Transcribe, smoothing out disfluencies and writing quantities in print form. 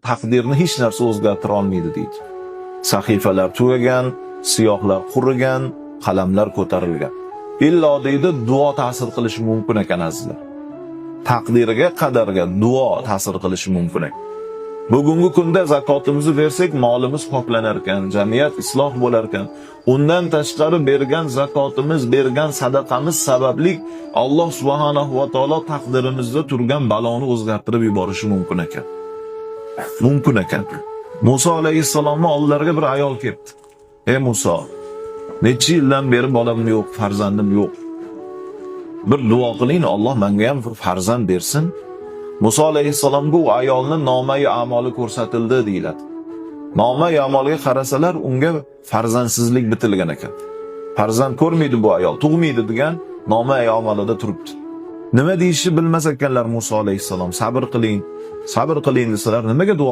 Taqdirni hech narsa o'zgartira olmaydi deydi. Sahifalar tugagan, siyohlar qurigan, qalamlar ko'tarilgan. Illo deydi, duo ta'sir qilishi mumkin ekan, azizlar. Taqdirga, qadarga duo ta'sir qilishi mumkin ekan. Bugungi kunda zakotimizni bersak, molimiz poklanar ekan, jamiyat isloh bo'lar ekan. Undan tashqari bergan zakotimiz, bergan sadaqamiz sababli Alloh subhanahu va taolo taqdirimizda turgan baloni o'zgartirib yuborishi mumkin ekan. Mumkin ekan. Muso alayhissalomning oldilariga bir ayol kelibdi. "Ey Muso, necha yildan beri bolam yo'q, farzandim yo'q. Bir duo qiling, Alloh menga ham bir farzand bersin." Muso alayhissalomga u ayolning nomai amoli ko'rsatildi deyiladi. Nomai amoliga qarasalar, unga farzandsizlik bitilgan ekan. Farzand ko'rmaydi bu ayol, tug'maydi degan nomai amalida turibdi. Nima deyishni bilmas ekanlar Muso alayhissalom. "Sabr qiling, sabr qiling" desalar, nimaga duo